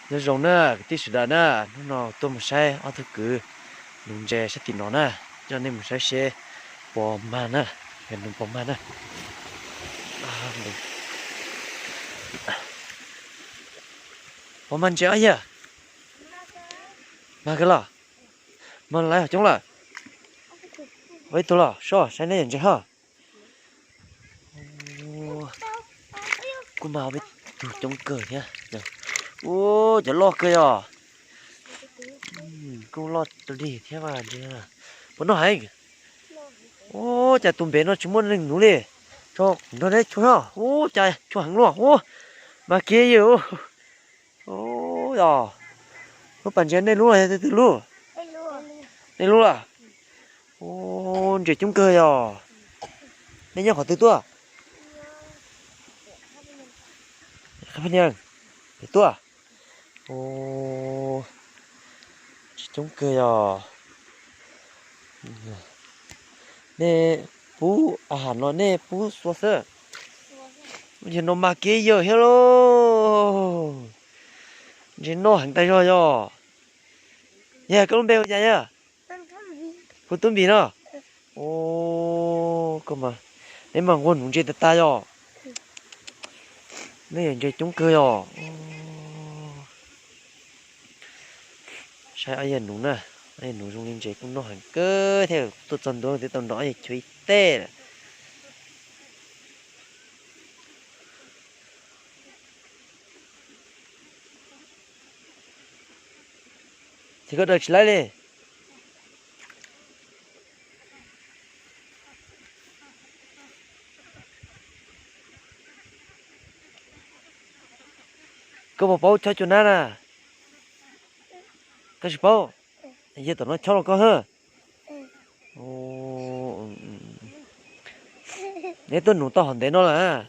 Nyob zoo na kwv tij sawv daws na, hnub no tuaj mus saib ob tug kwv nuv ntses sab tim no na, coj nej mus saib seb puas mag na, yog nws puas mag na. Puas mag ntses ob yawg? Mag kawg los? Mag lawv coob lawm? Ua ib tug los soj saib neb yog ntses ho. Kuj mag peb tug coob kawg thiab. Ua cas loj kawg yog. Kuj loj tau dig thiab mas. Puas noj heev? Ua cas tus npem no tsis muaj neeg nuv li. Tso kuv nrog neb chua no. Ua cas chua heev luaj. Ua mas kiag yawg. Yog lub pas ntses nej lub los yog leej twg lub? Nej lub los? Ua ntses coob kawg yog. Nej nyob qhov twg tuaj? Pem tuaj. Ua ntses coob kawg yog. Nej pub a has no nej pub xua xwb. Yog no mas kiag yawg thiab lauj. Ntses noj heev tas zog yog. Yog koj lub npe hu cas yog? Hu Tub Npis no. Koj mas, neb mas nquag nuv ntses tas tas yog. Nej yog ntses coob kawg yog. Saib ob yawg nuv na, ob yawg nuv zoo li ntses kuj noj heev kawg thiab, tuaj txog ntua twb tau nrog ob yawg chua ib teg lawm. Ces koj daws tsis laib li. Koj puas paub chob cua nab na? Koj tsis paub? Yog tom no chob los koj hab. Neb tuaj nuv tau hov ntev no lawm?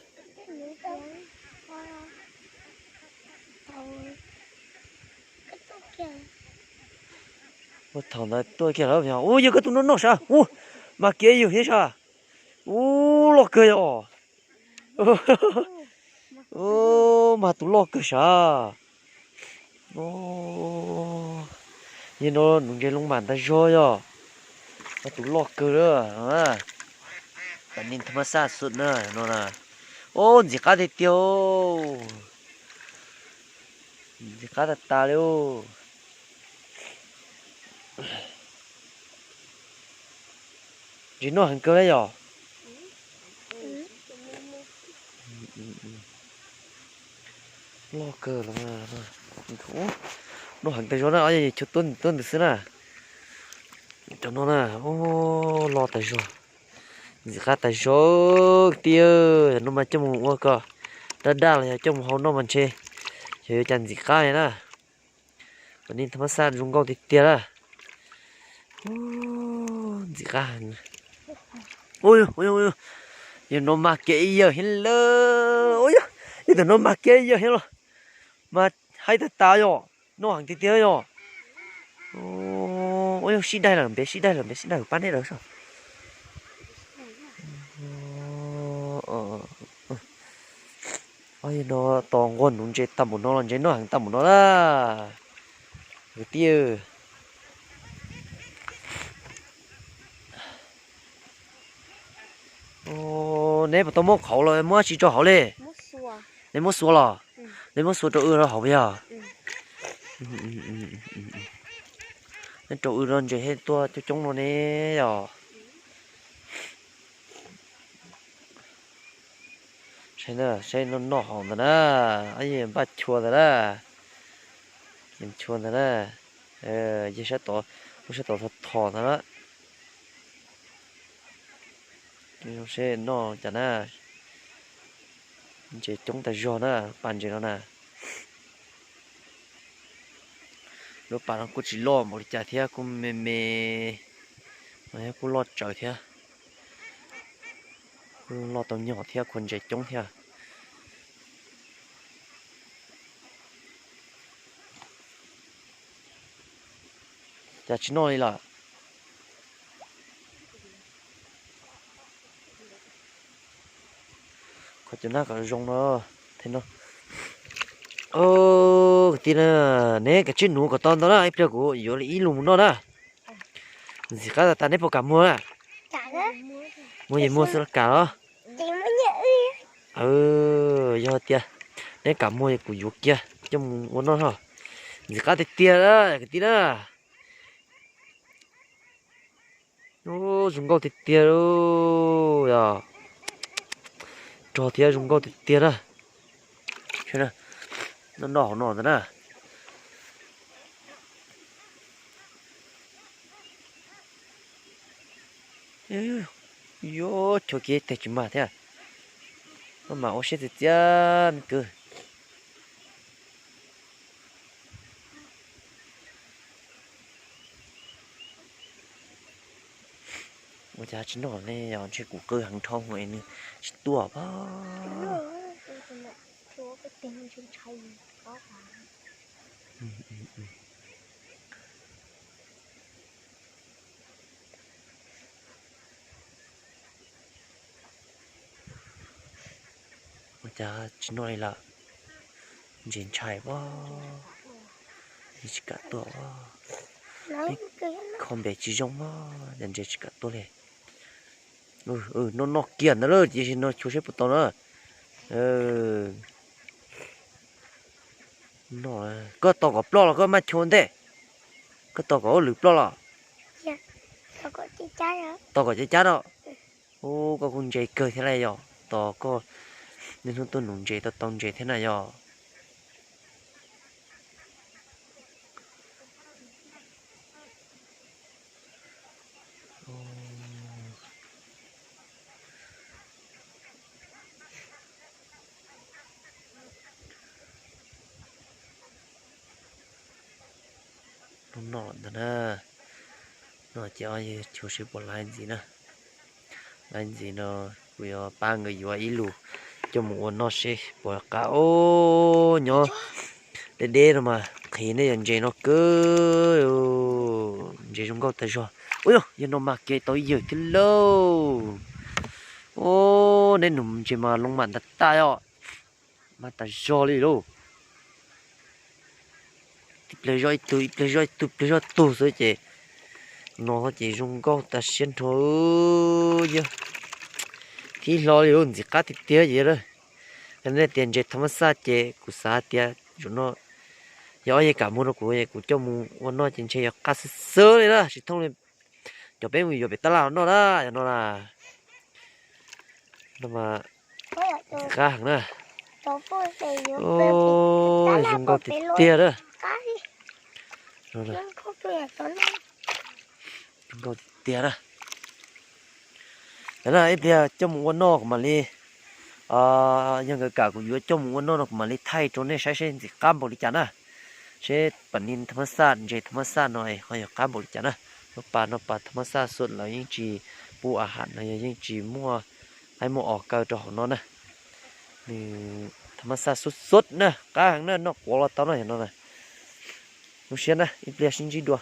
Ua thaum ntawd tuaj kiag lawm. Ua yog koj tus no noj sav. Ua mas kiag yus thiab sav. Ua loj kawg yog. Ua mas tus loj kawg sav. Yog no nuv ntses loo mam ntag zog yog. Tus loj kawg lawm. Tam nim thab mab xaj xum na no na. Ub, ntxim qab tiag tiag. Ntxim qab tas tas li. Ntses noj heev kawg li yog. Loj kawg los. Noj heev tas zog na, ob yawg chua tuab ntws xwb na. Cov no na, loj tas zog. Ntxim qab tas zog tiag. No mas coj mus ua kom daj daj los yog coj mus hau noj mas ntshe xyov yuav cas ntxim qab li na. Kom nej thab mab xaj zoo nkauj tiag tiag na. Ntxim qab heev. Yog no mas kiag ib yawg thiab lawm. Yog tam no mas kiag ib yawg thiab los. Mas haib tag tas yog, noj heev tiag tiag yog. Ua yog sib daig lawm, npem sib daig lawm, npem sib daig lawm, pab neb lawm saib. Yog no tos nquag nuv ntses tag npaum no los ntses noj heev tag npaum no na. Kwv tij, neb puas tau muab qhauv los muab tsi rau hauv li? Neb muab xuas los? Neb muab xuas rau wb rau hauv yog? Neb rau wb rau ntses thiaj tuaj coob coob no ne yog. Saib, saib noj noj haus ntawd na, npaj chua ntawd na, chua ntawd na, yog sab tod, lub sab tod thom thom ntawd na. Seb noj cas na, ntses coob tas zog na, pas ntses no na. Lub pas no kuj tsis loj npaum li cas thiab, kuj me me, kuj loj tsawv thiab. Kuj loj tau nyog thiab, khuv ntses coob thiab. Cas tsis noj li lawm? Kho cov nab kom zoo no. Them no. Tij na, neb kav tsij nuv kom tau ntau na, ib pliag kuv yuav li ib lus mus noj na. Ntxim qab tas tas, neb puas kam muag na? Muag yeej muag xwb los kam los? Yog tias neb kam muag kuv yuav kiag coj mus ua noj ho. Ntxim qab tiag tiag kwv tij na. Zoo nkauj tiag tiag, yog rog thiab zoo nkauj tiag tiag na. Noj noj hauv no ntag na. Yuav chua kiag teg tsis mag thiab. Maj mam ua siab txias txias me kwv. Ua cas tsis noj ne, yog ntshe kuv qw heev dhau es nws tsis tuaj pob. Ua cas tsis noj li lawm? Ntses ntshai pob. Tsis kam tuaj. Kho npe tsis zoo pob, ntses tsis kam tuaj li. Noj noj kiag ntawd lawm, ces no chua seb puas tau na. Koj tos kom ploj los koj maj chua ntej? Koj tos kom ua lwm ploj los? Tos kom cab cab no. Ub, koj kuj ntse kawg thiab lawm yog, tos koj niaj hnub tuaj nuv ntses tau tau ntses thiab na yog. Noj ntag na. No ces ob yawg chua seb puas laib ntxiv na. Laib ntxiv no kuv yuav pab nkawd yuav ib lus coj mus ua noj seb puas qab. Ob, nyob deb deb no mas qhiv nej yog ntses no kawg. Ntses zoo nkauj tas zog. Ub, yog no mas kev tau ib yawg thiab lauj. Ob, neb num ntses mas loo mam ntas tas os. Mas tas zog li lauj. Tib pliag zoj ib tug, ib pliag zoj ib tug, ib pliag zoj tug xwb ces no ces zoo nkauj tas siab nrho. Yog thib hlo li lauj, ntxim qab tiag tiag ces. Nej tias ntses tham mab xaj ces kuv xav tias zaum no yog ob yawg kam muag rau kuv, kuv coj mus ua noj ces ntshe yog qab xwb xwb li na, tsis thooj li. Cov peb mus yuav pem tab laj noj na, yog no na. No mas qab heev na. Zoo nkauj tiag tiag na. Zoo nkauj tiag tiag na. Ib pliag coj mus ua noj kuv mam li, yog nkawd kam kuv yuav coj mus ua noj no kuv mam li thaij rau nej saib seb ntxim qab npaum li cas na. Seb pam ni tham mab xaj, ntses tham mab xaj no ho yog qab npaum li cas na. Noj pas, noj pas tham mab xaj xuav lawv yeej tsis pub a ham no, yog yeej tsis muaj qaib muaj os kaw rau hauv no na. Nws tham mab xaj xuav xuav na, qab heev na, noj quav los tau na, yog no na. Zoo siab na, ib pliag sib ntsib dua.